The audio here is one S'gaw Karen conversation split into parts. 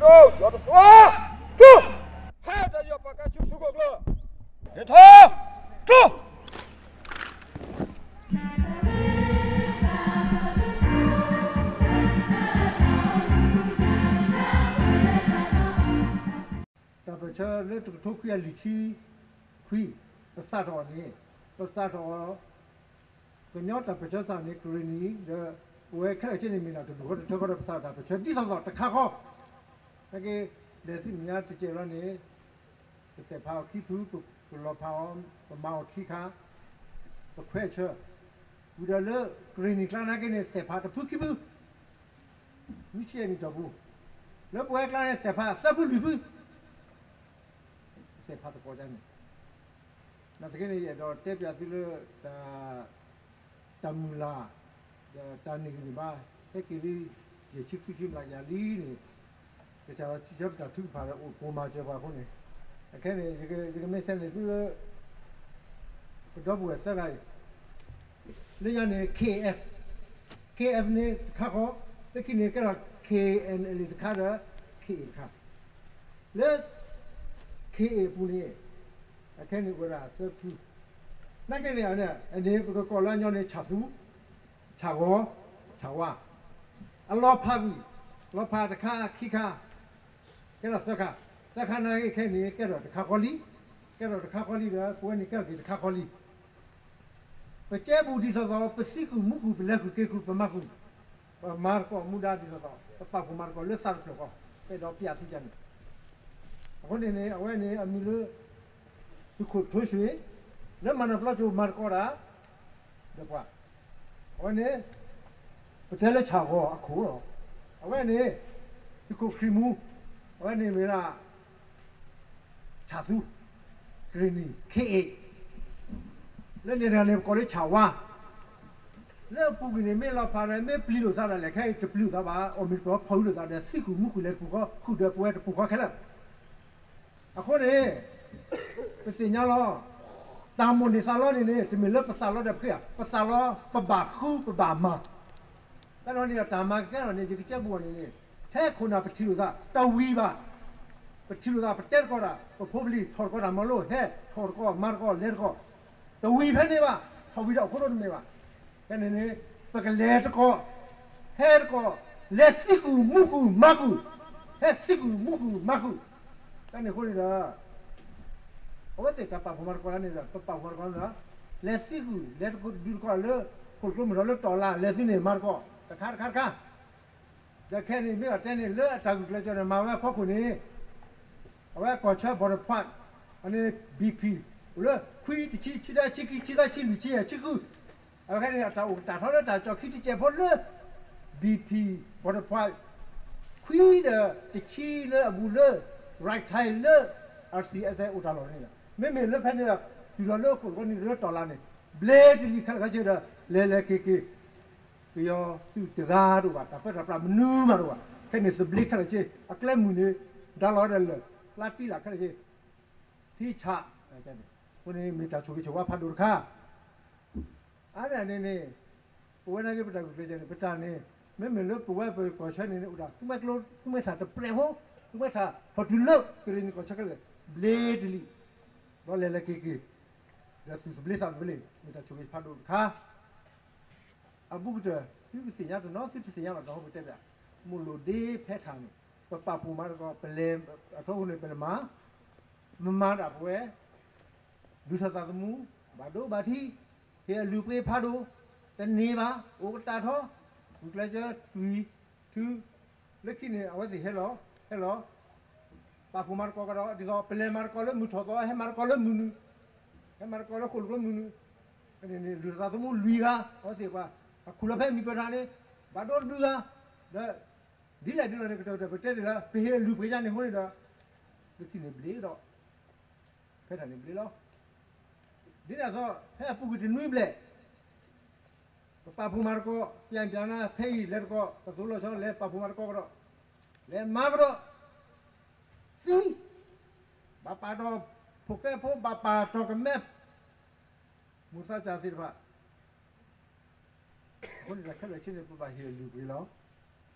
ယွၤတသွါ, ထူ, ဟဲတၢ်ယွၤပာ်ကါဆူထူကီၢ်ကျၢၢ်, ဟဲထီ, ထူ. တၢ်ပၢၢ်ဆၢလၢတကထိခွံကယၤလွံၢ်ဆံခွံ, ပစးထီၣ်အီၤန့ၣ်, ပစးထီၣ်အီၤ, ကညီတၢ်ပၢၢ်ဆၢစးန့ၣ် ကရ့ၣ်နံၤ ဒီး ပဝဲခဲလၢာ်ခဲဆ့န့ၣ် မ့ၢ်ဒၣ်တဒူၣ်ဃီတထၢဃီဒီး ပစးထီၣ်တၢ်ပၢၢ်ဆၢဒ်သိးသိးတခါဃီ, နာ်က့, လဲၤဆူမဲာ်ညါတစဲးလီၤန့ၣ်, ပစဲးဖးအီၤခံဖု, ပလီၤဖးအီၤ, ပမၤအီၤခံခါ, ပခွဲးဆၢ, ဝံၤဒီးလၢကရ့ၣ်နံၤကျါနာ်က့န့ၣ် စဲးဖးတဖုခံဖု, မုၢ်ဆ့ၣ်န့ၣ်တီၢ်ပူၤ, လၢပဝဲကျါန့ၣ် စဲးဖးသၢဖုလွံၢ်ဖု စဲးဖးသကိးဒ်န့ၣ်, နာ်သက့န့ၣ် ယအဲၣ်ဒိးတဲပၠးသုလၢ တၢ်မုၢ်လၢ်, ဒီးတၢ်န့ၢ်ဂံၢ်န့ၢ်ဘါ, ဟဲက့ၤလံ, ယဲၢ်ဆံခွံဆံမျးကယၤလံန့ၣ်, ကစၢ်ယွၤစံးဆၢပတၢ်ထုကဖၣ်ဒီးအိၣ်ပိာ်မၤစၢၤပှၤအဃိန့ၣ်, အခဲန့ၣ် ယကမ့ၢ်ဆဲးန့ၣ်သုလၢ ပဒီပုၢ်ဝဲၢ်သၢဂၤအံၤ, လၢညါန့ၣ် K F, K F န့ၣ်တခါဃီ, လၢခံန့ၣ်ကဲထီၣ် K N L A တခါဒီး K A တခါ, လၢ K A အပူၤန့ၣ်, အခဲန့ၣ်အိၣ်ဝဲဒၣ်သၢဖု, နာ်က့န့ၣ် အန့ၣ် ပကကိးလၢအညီန့ၣ် ဆၣ်သူ, ဆၣ်ဂီၤ, ဆၣ်ဝါ, အလီၤဖးကွံာ်, လီၤဖးတခါခံခါ, ကဲထီၣ်သၢခါ, သၢခါနာ်က့ခဲန့ၣ် ကဲထီၣ်တခါဃီလံ, ကဲထီၣ်တခါဃီလံဒီး ပဝဲန့ၣ်ကဲထီၣ်က့ၤတခါဃီလံ. ပကဲဘူးဒ်သိးသိး ပစံးဃုာ်မူဃုာ် ပလဲၤဃုာ်က့ၤဃုာ် ပမၤဃုာ်, ပမၤသကိးမူဒါဒ်သိးသိး ပပာ်ဖှိၣ်မၤသကိးလၢသးတဖျၢၣ်ဃီ, အဲၣ်ဒိးပျးသုကန့ၣ်, အဃိန့ၣ်န့ၣ် အဝဲန့ၣ်အမံၤလၢ သုးခိၣ်ထိၣ်ဆွ့ၣ်, လၢမၤနၢၤပျီကၠိမၤသကိးတၢ် ဒီးပှၤ, အဝဲန့ၣ် ပတဲလၢဆၣ်ဂီၤအခိၣ်လီၤ. အဝဲန့ၣ် သုးခိၣ်ခရံာ်မူ, အဝဲန့ၣ်မ့ၢ်ဒၣ် ဆၣ်သူ, ကရ့ၣ်နံၣ် ခ့အ့ၣ်, လၢန့ၣ်တဂၤန့ၣ် ပကိးလၢဆၣ်ဝါ, လၢအပူၤကွံာ်န့ၣ် မ့ၢ်လီၤဖးဒီး မ့ၢ်ပျံၤလိာ်သးဒီးလဲၣ် ခဲအံၤတပျံၤလိာ်သးဘၣ်, အိၣ်မ့ၢ်တပျီဖီၣ်အုးလိာ်သးဒီး စံးဃုာ်မူဃုာ်လဲၤတပူၤဃီ ဃုာ်ဒီးပဝဲတပူၤဃီခဲလၢာ် အဃိန့ၣ် ပသ့ၣ်ညါလီၤ. တၢ်မိၣ်န့ၢ်သးလီန့ၣ်န့ၣ် တမ့ၢ်လၢပသးလီဒီးပဃ့ဧါ, ပသးလီ ပဘၣ်ဃုပဘၣ်မၤ, တၢ်န့ၣ်ဒီးတၢ်မၤကကဲထီၣ်န့ၣ် ယကကဲဘူးအီၤန့ၣ်န့ၣ်, ထဲခိၣ်နၢ်ပထံၣ်လိာ်သး တဝံၤဘၣ်, ပထံၣ်လိာ်သး ပတဲသကိးတၢ် ပဖိပလံၤ ထီၣ်သကိးတၢ်မၤလိ ဟဲထီၣ်သကိး မၤသကိး လဲၤသကိး, တဝံၤဖဲန့ၣ်ဘၣ်, ထီၣ်ဝံၤဒီးအခိၣ်ဒိၣ်တမ့ၢ်ဘၣ်. ဖဲန့ၣ်န့ၣ် ပကလဲၤသကိး, ဟဲသကိး, လဲၤစံးဃုာ်မူဃုာ်မၤဃုာ်, ဟဲစံးဃုာ်မူဃုာ်မၤဃုာ်, တၢ်န့ၣ်အဃိန့ၣ်ဒီး အဝဲသ့ၣ်တၢ်ပာ်ဖှိၣ်မၤသကိးတၢ်န့ၣ်ဒီး ပပာ်ဖှိၣ်မၤသကိးန့ၣ်ဒီး လဲၤစံးဃုာ် လဲၤဒုးသကိးလၢ ခိၣ်ကျိမုၢ်ထီၣ်လၢတီၢ်လါ လဲၤသုန့ၣ် မၤသကိး တခါတခါတခါ, ဒီးခဲအံၤန့ၣ် မ့ၢ်ဘၣ်တဲန့ၣ် လၢအတၢ်ဂုာ်ကျဲးစၢးန့ၣ် မၤဝဲအဖီခိၣ်န့ၣ် အဝဲကီၢ်ဆၢ border pass အန့ၣ် ဘီၣ်တဖၣ် အိၣ်လၢ ခွံ တဆံ ခံဆံ ခံဆံသၢ ဆံခံ ဆံသၢ ဆံလွံၢ် ဆံယဲၢ် ဆံဃု, အဝဲခဲအံၤန့ၣ် အတၢ်အိၣ်တၢ်ထီလၢတၢ်ကၠီၣ်ခံတစဲးဖိလၢ ဘီၣ်တဖၣ် border pass ခွံဒီးတဆံလၢအဘူးလၢ ရၢၢ်ထၢၣ်လၢ RCSS အိၣ်တၢ်လီၢ်န့ၣ်လီၤ. မ့မ့ၢ်လၢဖဲန့ၣ်ဒီး တုၤလီၤလၢအခိၣ်ကျိန့ၣ်လၢတီၢ်လါန့ၣ် ဘျ့တလံၤခဲလၢာ်ခဲဆ့ဒီး လဲၤလဲၤက့ၤက့ၤ ပယီၤသုးတဂၤတအိၣ်ဘၣ်, တၢ်ပၢတၢ်ပြးမနုၤမးတအိၣ်ဘၣ်, ခဲန့ၣ်သဘျ့ခဲလၢာ်ခဲဆ့, အကျဲမုၢ်န့ၣ် ဒါလီၤဝဲဒၣ်လၢာ်, လါတံၢ်လၢ်ခဲလၢာ်ခဲဆ့, ထံဆး, အဃိန့ၣ်မ့ၢ်တၢ်ဆိၣ်ဂ့ၤဆိၣ်ဝါဖးဒိၣ်တခါ အါန့ၣ်န့ၣ်န့ၣ်, ပဝဲနာ်က့ပတၢ်ဂုာ်ကျဲးစၢးန့ၣ် ပတၢ်န့ၣ်, မ့မ့ၢ်လၢပဝဲပကီၢ်ဆၢန့ၣ်န့ၣ် အိၣ်ဒၣ် သူမွဲကျိ သူမွဲထၣ်တပြဲးဖိ, သူမွဲထၣ်ထီၣ်တုၤလၢကရ့ၣ်နံၤကီၢ်ဆၢခဲလၢာ် ဘျ့တလံၤ, ဒီးလဲၤလဲၤက့ၤက့ၤ, ဒီးသုးသဘျ့သးသဘျ့ မ့ၢ်တၢ်ဆိၣ်ဂ့ၤဖးဒိၣ်တခါ အဘူးကတၢၢ် သုကသ့ၣ်ညါတနီၤ သုတသ့ၣ်ညါဘၣ်တနီၤ ပတဲပၠး, မိၢ်လိၣ်ဒ့ဖဲထၣ်န့ၣ် ပပာ်ဖှိၣ်မၤသကိး ပလဲၤအထီအဃိန့ၣ် ပလဲၤမၤ, မၤမၤဒၣ်ပဝဲ, ဒုးထီၣ်သးသမူ, ဘၣ်ဒိဘၣ်ထံး, ဟ့ၣ်အလုၢ်ပှ့ၤဖးဒိၣ်, တန့ၢ်ဘၣ်, အိၣ်ကတၢ်ထီ, ဂုာ်ကျဲးစၢးတွံၢ်, ထု, လၢခံန့ၣ် အဝဲသ့ၣ်ဟဲလီၤ, ဟဲလီၤ ပာ်ဖှိၣ်မၤသကိးကဒီး ဒ်သိး ပလဲၤမၤသကိးလၢမုၢ်ထီၣ်သီ ဟဲမၤသကိးလၢမုၢ်နုာ်, ဟဲမၤသကိးလၢဃိၣ်လိာ်ကျိမုၢ်နုာ်, လုၢ်ထီၣ်သးသမူလွံၢ်ဂၤ အဝဲသ့ၣ်ပှၤ, အခူၣ်လီၤဖဲမံၤပၢၢ်ထၣ်န့ၣ်, ဘၣ်ဒိတဒုဂၤ, ဒီး, ဒ်လဲၣ်ဒ်လဲၣ်န့ၣ် ကတၢၢ်ကတၢၢ်ပတဲတ့ၢ်လၢ ပဟ့ၣ်အလုၢ်ပှ့ၤယါန့ၣ်အဃိန့ၣ်ဒီး, လၢခံန့ၣ်ဘျ့ဒီး, ဖဲထၣ်န့ၣ်ဘျ့လီၤ. ဒ်န့ၣ်အသိး ဖဲအပူၤကွံာ်တနွံဘျဲၣ် ပပာ်ဖှိၣ်မၤသကိး ပျၢ်ပျၢ်နၤ ဖဲအံၤလဲၤသကိး ပသိးလီၤဆီ လဲၤပာ်ဖှိၣ်မၤသကိးကဒီး, လဲၤမၤကဒီး, သံ, ဘၣ်ပာ်ဒီး ဖိၣ်ဃဲဖိ ဘၣ်ပာ်တီၢ်ကမဲ မိၢ်သးစၢ်သ့ၣ်တဖၣ်, အဃိန့ၣ်ခဲလၢာ်ဆ့န့ၣ် ပဘၣ်ဟ့ၣ်အလုၢ်ပှ့ၤလီၤ.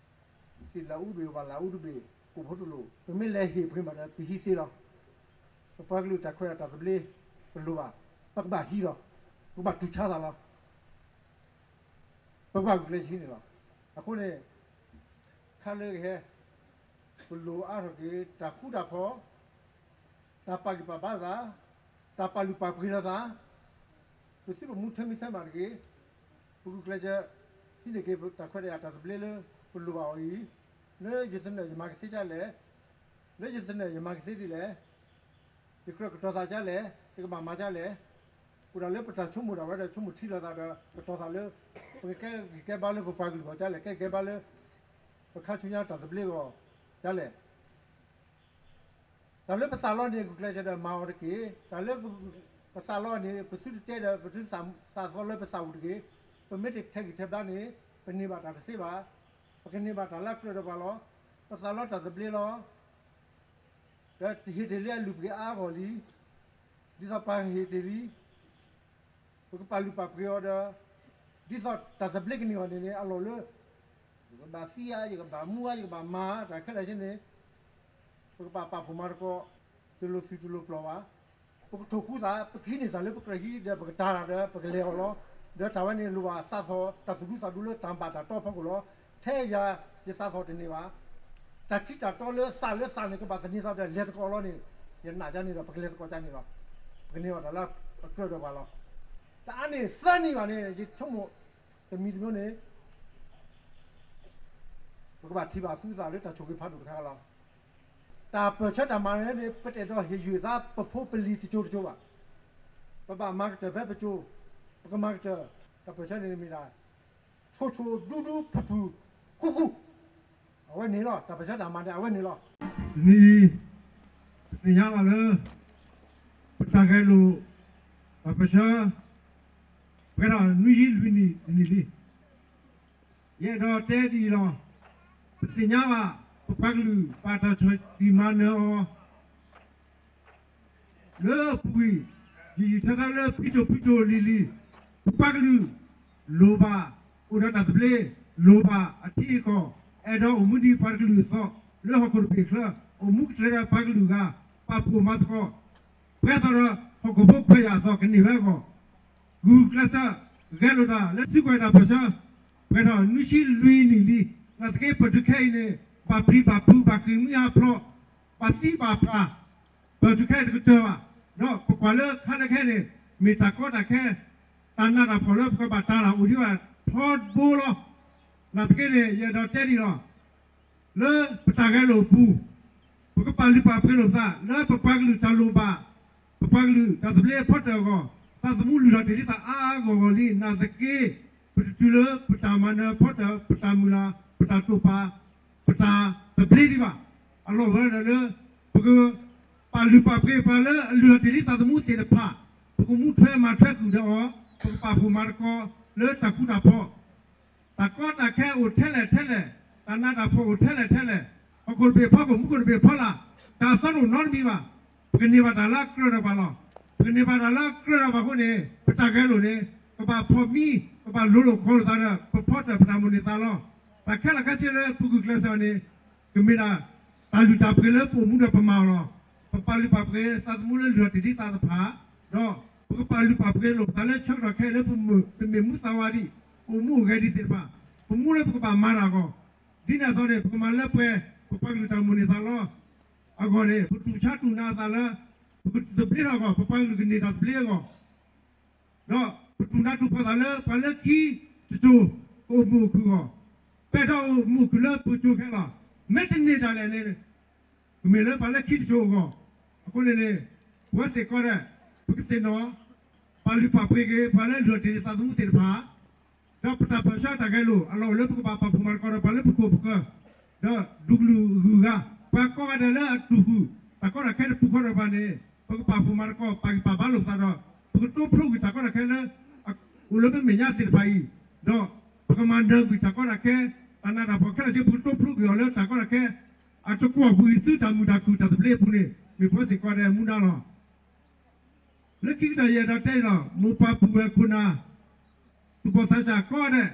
သ့ၣ်လၢအူတဘ့ၣ် ဘၣ်လၢအူတဘ့ၣ် ကိးဖိတလိာ် ပမ့ၢ်လဲၤဟ့ၣ်ပှ့ၤမးဒီး ပဟံးသ့လီၤ. ပပှၤကလုာ်တၢ်ခွဲးတၢ်သဘျ့ ပလိၣ်ဘၣ်, ပကဘၣ်ဟံးလီၤ, ပကဘၣ်တူၢ်ဆါသးလီၤ. ပကဘၣ်ဂုာ်ကျဲးစၢးဟံးန့ၣ်လီၤ. အဃိန့ၣ် ခါလၢကဟဲ ပလိၣ်အါထီၣ်က့ၤ တၢ်ဃူတၢ်ဖိး, တၢ်ပာ်ဂံၢ်ပာ်ဘါသး, တၢ်ပာ်လုၢ်ပာ်ပှ့ၤလိာ်သး, ပသုးပမူထွဲမံထွဲမးတဂ့ၤ, ပဂုာ်ကျဲးစၢး ဟံးန့ၢ်က့ၤတၢ်ခွဲးတၢ်ယာ်တၢ်သဘျ့လၢ ပလိၣ်ဘၣ်အီၤအံၤ, လၢယသနၢၣ်ယမၤကသ့ဒ်လဲၣ်, လၢယသနၢၣ်ယမၤကသ့ဒ်လဲၣ်, ယကြၢးကတီၤသးဒ်လဲၣ်, ယကဘၣ်မၤဒ်လဲၣ်, အိၣ်ဒၣ်လၢပတၢ်ဆိကမိၣ်ဒၣ်ဝဲဒီး ဆိကမိၣ်ထံလီၤသးဒီး ကတီၤသးလၢ ပကကဲဂံၢ်ကဲဘါလၢပပှၤကလုာ်အဂီၢ်ဒ်လဲၣ်, ကဲဂံၢ်ကဲဘါလၢ ပခါဆူညါတၢ်သဘျ့အဂီၢ်ဒ်လဲၣ်. တၢ်လၢပသးလီန့ၣ် ဂုာ်ကျဲးစၢးဒီးမၤအီၤတက့ၢ်. တၢ်လၢပသးလီန့ၣ် ပသုတတဲဒီး ပသုသးသီလၢပသးပူၤတဂ့ၤ. ပမ့ၢ်တထဲးဂံၢ်ထဲးဘါန့ၣ် ပန့ၢ်ဘၣ်တၢ်တသ့ဘၣ်. ပကန့ၢ်ဘၣ်တၢ်လၢအကြၢးဒီးပှၤလီၤ. ပသးလီတၢ်သဘျ့လီၤ. ဒီးတဟ့ၣ်တ့ၢ်လံအလုၢ်အပှ့ၤအါအါဂီၢ်ဂီၢ်လံ. ဒ်သိးပှၤဟ့ၣ်တ့ၢ်လံ ပကပာ်လုၢ်ပာ်ပှ့ၤအီၤဒီး ဒ်သိးတၢ်သဘျ့ကန့ၢ်အီၤန့ၣ်န့ၣ် အလီၢ်လၢ ယကဘၣ်သံဧါ, ယကဘၣ်မူဧါ, ယကဘၣ်မၤတၢ်ခဲလၢာ်ဆ့န့ၣ် ပကဘၣ်ပာ်ဖှိၣ်မၤသကိး တလိၣ်သုးတလိၣ်ပျီဘၣ်. ပကထိၣ်ဃူသး, ပကဟံးန့ၢ်သးလၢပကြၢးဟံးဒီး ပကတၤတၢ်ဒီး ပကလဲၤအီၤလီၤ. ဒီးတၢ်ဝဲန့ၣ်လိၣ်ဘၣ်သးသီၣ်တၢ်သူၣ်ဒူသးဒူလၢတၢ်ဘၣ်တၢ်တီဖီခိၣ်လီၤ. ထဲယၤယသးသီၣ်တန့ၢ်ဘၣ်. တၢ်ထံတၢ်တီလၢသးလၢသးန့ၣ် ကဘၣ်သန့ၤသးဒီး လဲၤသကိးလီၤန့ၣ် ယနာ်ကန့ၣ်ဒီး ပကလဲၤသကိးကန့ၣ်လီၤ. ပကန့ၢ်ဘၣ်တၢ်လၢအကြၢးဒီးပှၤလီၤ. တအါန့ၢ်သၢနံၣ်ဘၣ်န့ၣ် ယဆိကမိၣ် တမံၤတမံၤန့ၣ် ပကဘၣ်ထံၣ်ဘၣ်သူသးလၢတၢ်ဆိၣ်ဂ့ၤဖးဒိၣ်တခါလီၤ. တၢ်ပၢၢ်ဆၢတၢ်မၤနၢၤန့ၣ် ပတအဲၣ်ဒိးဟ့ၣ်ယုာ်သးပဖိပလံၤတကၠိတကၠိဘၣ်. ပဘၣ်မၤကတၢၢ်ဖဲပကၠိ, ပကမၤကတၢၢ် တၢ်ပၢၢ်ဆၢန့ၣ်မ့ၢ်ဒၣ် ဆိဆိဒူဒူဖုၣ်ဖုၣ်ဃူဃူ အဝဲန့ၣ်လီၤ. တၢ်ပၢၢ်ဆၢတၢ်မၤနၢၤန့ၣ် အဝဲန့ၣ်လီၤ. တနံၤအံၤ ပသ့ၣ်ညါဘၣ်လၢ ပတၢ်ဂဲၤလိာ် တၢ်ပၢၢ်ဆၢ ပှဲၤထီၣ်နွံဆံလွံၢ်နံၣ်တနံၣ်လံ. ယအဲၣ်ဒိးတဲဒ်အံၤလီၤ. ပသ့ၣ်ညါဘၣ် ပပှၤကလုာ်ဘၣ်တၢ်ဆီၣ်တံၢ်မၤနၢၤအီၤ လၢပူၤကွံာ် ယံာ်ယံာ်ထၢထၢလၢဖံတိၣ်ဖုတိၣ်လံၤလံၤ, ပပှၤကလုာ် လိၣ်ဘၣ်အိၣ်ဒီးတၢ်သဘျ့, လိၣ်ဘၣ်အထံအကီၢ်, အဲၣ်ဒိးအိၣ်မူဒ်ပှၤကလုာ်အသိး လၢဟီၣ်ခိၣ်တဘ့ၣ်ချၢ, အိၣ်မူကတြၢၤဒီးပှၤကလုာ်အဂၤ, ပာ်ဖှိၣ်မၤသကိး ပှဲၤသီဒီးဟီၣ်ခိၣ်ဖိခွဲးယာ်အသိးကန့ၢ်ဝဲအဂီၢ်, ဂုာ်ကျဲးစၢး ဂဲၤလိာ်တၢ်လၢစုကဝဲၤတၢ်ပၢၢ်ဆၢ ပှဲၤထီၣ်နွံဆံလွံၢ်နံၣ်လံ. နာ်သက့ ပတုၤခဲအံၤန့ၣ် ဘၣ်ပျံၤဘၣ်ဖုး ဘၣ်ဃ့ၢ်မှံဟးဖျိး, ဘၣ်သံဘၣ်ပှၢ်, ပတုၤခဲအံၤတကတၢၢ်ဘၣ်. ဒီးပကွၢ်လၢခါလၢခဲအံၤန့ၣ် မ့ၢ်တၢ်ကီတၢ်ခဲ, တၢ်နးတၢ်ဖှီၣ်လၢပကဘၣ်တၢ်လၢအိၣ်ဒံးဘၣ်ထီဘိလီၤ. နာ်သက့န့ၣ် ယအဲၣ်ဒိးတဲဒ်အံၤလီၤ. လၢပတၢ်ဂဲၤလိာ်အပူၤ ပကပာ်လုၢ်ပာ်ပှ့ၤလိာ်ပသး လၢပပှၤကလုာ်တၢ်လိၣ်ဘၣ်, ပပှၤကလုာ်တၢ်သဘျ့အဖီတၢၣ်အဂီၢ်, သးသမူလုၢ်ထီၣ်တ့ၢ်လံသးအါအါဂီၢ်ဂီၢ်လံ. နာ်သက့ ပတတုၤလၢပတၢ်မၤနၢၤအဖီတၢၣ်, ပတၢ်မုၢ်လၢ်, ပတၢ်တိာ်ပာ်, ပတၢ်သဘျ့ဒံးဘၣ်. အလီၢ်ဝဲဒၣ်လၢ ပက ပာ်လုၢ်ပာ်ပှ့ၤပှၤလၢအလုၢ်ထီၣ်တ့ၢ်လံသးသမူသ့ၣ်တဖၣ်, ပကမူထွဲမၤထွဲဃုာ်ဒီးအီၤ, ပကပာ်ဖှိၣ်မၤသကိးလၢတၢ်ဃူတၢ်ဖိး, တၢ်ကီတၢ်ခဲအိၣ်ထဲလဲၣ်ထဲလဲၣ်, တၢ်နးတၢ်ဖှီၣ်အိၣ်ထဲလဲၣ်ထဲလဲၣ်, ဟီၣ်ခိၣ်တဘ့ၣ်ဖီခိၣ် မူခိၣ်တဘ့ၣ်ဖီလာ်, တၢ်သီတအိၣ်နီတမံၤဘၣ်. ပကန့ၢ်ဘၣ်တၢ်လၢအကြၢးဒီးပှၤလီၤ. ပကန့ၢ်ဘၣ်တၢ်လၢအကြၢးဒီးပှၤအဃိန့ၣ် ပတၢ်ဂဲၤလိာ်န့ၣ် ကဘၣ်ဖီၣ်မံ, ကဘၣ်လိၤလိာ်ခီလိာ်သးဒီး ပဖီတၢၣ်ပတၢ်မိၣ်န့ၢ်သးလီၤ. တၢ်ခဲလၢာ်ခဲဆ့လၢပဂုာ်ကျဲးစၢးအီၤန့ၣ် ကမ့ၢ်ဒၣ် တၢ်လုၢ်တၢ်ပှ့ၤလၢပအိၣ်မူဒီးပမၤအီၤလီၤ. ပပာ်လုၢ်ပာ်ပှ့ၤသးသမူလၢလုၢ်ထီၣ်တ့ၢ်လံသးတဖၣ်, ဒီးပကပာ်လုၢ်ပာ်ပှ့ၤလိာ်ပသးလၢဆၢကတီၢ်ခဲအံၤလၢပမ့ၢ်မူသးဝါဒံး, ပအိၣ်မူအိၣ်ဂဲၤဒံးသ့ၣ်တဖၣ်, ပမူလၢပကဘၣ်မၤတၢ်အဂီၢ်, ဒ်န့ၣ်အသိးန့ၣ် ပကမၤလၢပှဲၤ ပပှၤကလုာ်တၢ်မိၣ်န့ၢ်သးလီၤ. အဂီၢ်န့ၣ် ပတူၢ်ဆါတူၢ်နးအသးလၢ ပကသဘျ့ထီၣ်အဂီၢ်, ပပှၤကလုာ်ကန့ၢ်တၢ်သဘျ့အဂီၢ် ဒီးပတူၢ်နးတူၢ်ဖှီၣ်သးလၢပှၤလၢခံတစိၤ ကအိၣ်မုာ်အိၣ်ခုၣ်အဂီၢ်, ပအဲၣ်ဒိးအိၣ်မုာ်အိၣ်ခုၣ်လၢပကၠိခဲလီၤ. မ့ၢ်တန့ၢ်ဒၣ်လဲာ်န့ၣ် ကမ့ၢ်လၢပှၤလၢခံတစိၤအဂီၢ်. အဃိန့ၣ်န့ၣ် ပဝဲသ့ၣ်ကီးဒဲး ပကသ့ၣ်နီၣ် ပာ်လုၢ်ပာ်ပှ့ၤက့ၤ ပှၤလၢလုၢ်ထီၣ်တ့ၢ်လံသးသမူသ့ၣ်တဖၣ် ဒီးပတၢ်ပၢၢ်ဆၢတၢ်ဂဲၤလိာ် အလီၢ်အိၣ်လၢပကဘၣ်ပာ်ဖှိၣ်မၤသကိးဒီးပှၤလၢပခိၣ်ပဃၢၤ, ဒီးဒူကလုာ်အဂုၤအဂၤ, ပှၤကိးဂၤဒဲးလၢအတူၢ်ဃုာ် တၢ်ကီတၢ်ခဲတပူၤဃီဒီးပှၤန့ၣ် ပကပာ်ဖှိၣ်မၤသကိး ပာ်ဂံၢ်ပာ်ဘါလိာ်ပသးဒီး ပကတိဖျိကွံာ်တၢ်ကီတၢ်ခဲလၢ အိၣ်လၢပမဲာ်ညါသ့ၣ်တဖၣ်အံၤ, ဒီးပကမၤနၢၤကွံာ်တၢ်ကီတၢ်ခဲ, တၢ်နးတၢ်ဖှီၣ်ခဲလၢာ်ခဲဆ့ ပကတိဖျိကွံာ်အီၤလၢတၢ်ကီတၢ်ခဲ အတကွီၢ်ပူၤအံၤ ဆူတၢ်မုာ်တၢ်ခုၣ်တၢ်သဘျ့အပူၤန့ၣ် မ့ၢ်ပဝဲသ့ၣ်ကီးဒဲးမူဒါလီၤ. လၢခံကတၢၢ်ယအဲၣ်ဒိးတဲအံၤလီၤ. မိၢ်ပၢ်ပုၢ်ဝဲၢ်ခိၣ်နၢ် သူၣ်ဘီၣ်သးစၢ်ကိးဂၤဒဲး,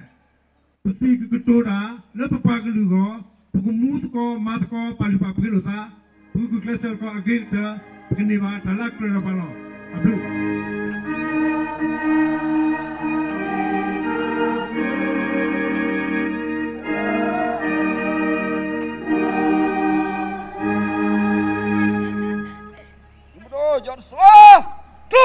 ပစံးကကတိၤတၢ်လၢပပှၤကလုာ်အဂီၢ်, ပကမူသ ကီမၤသကိးပာ်လုၢ်ပာ်ပှ့ၤလိာ်သး, ပဂုာ်ကျဲးစၢးသကိးအဂ့ၤကတၢၢ်, ပကန့ၢ်ဘၣ်တၢ်လၢအကြၢးလီၤပာ်လီၤ. အဘျုး ယီၤတစှၤ, ကျိ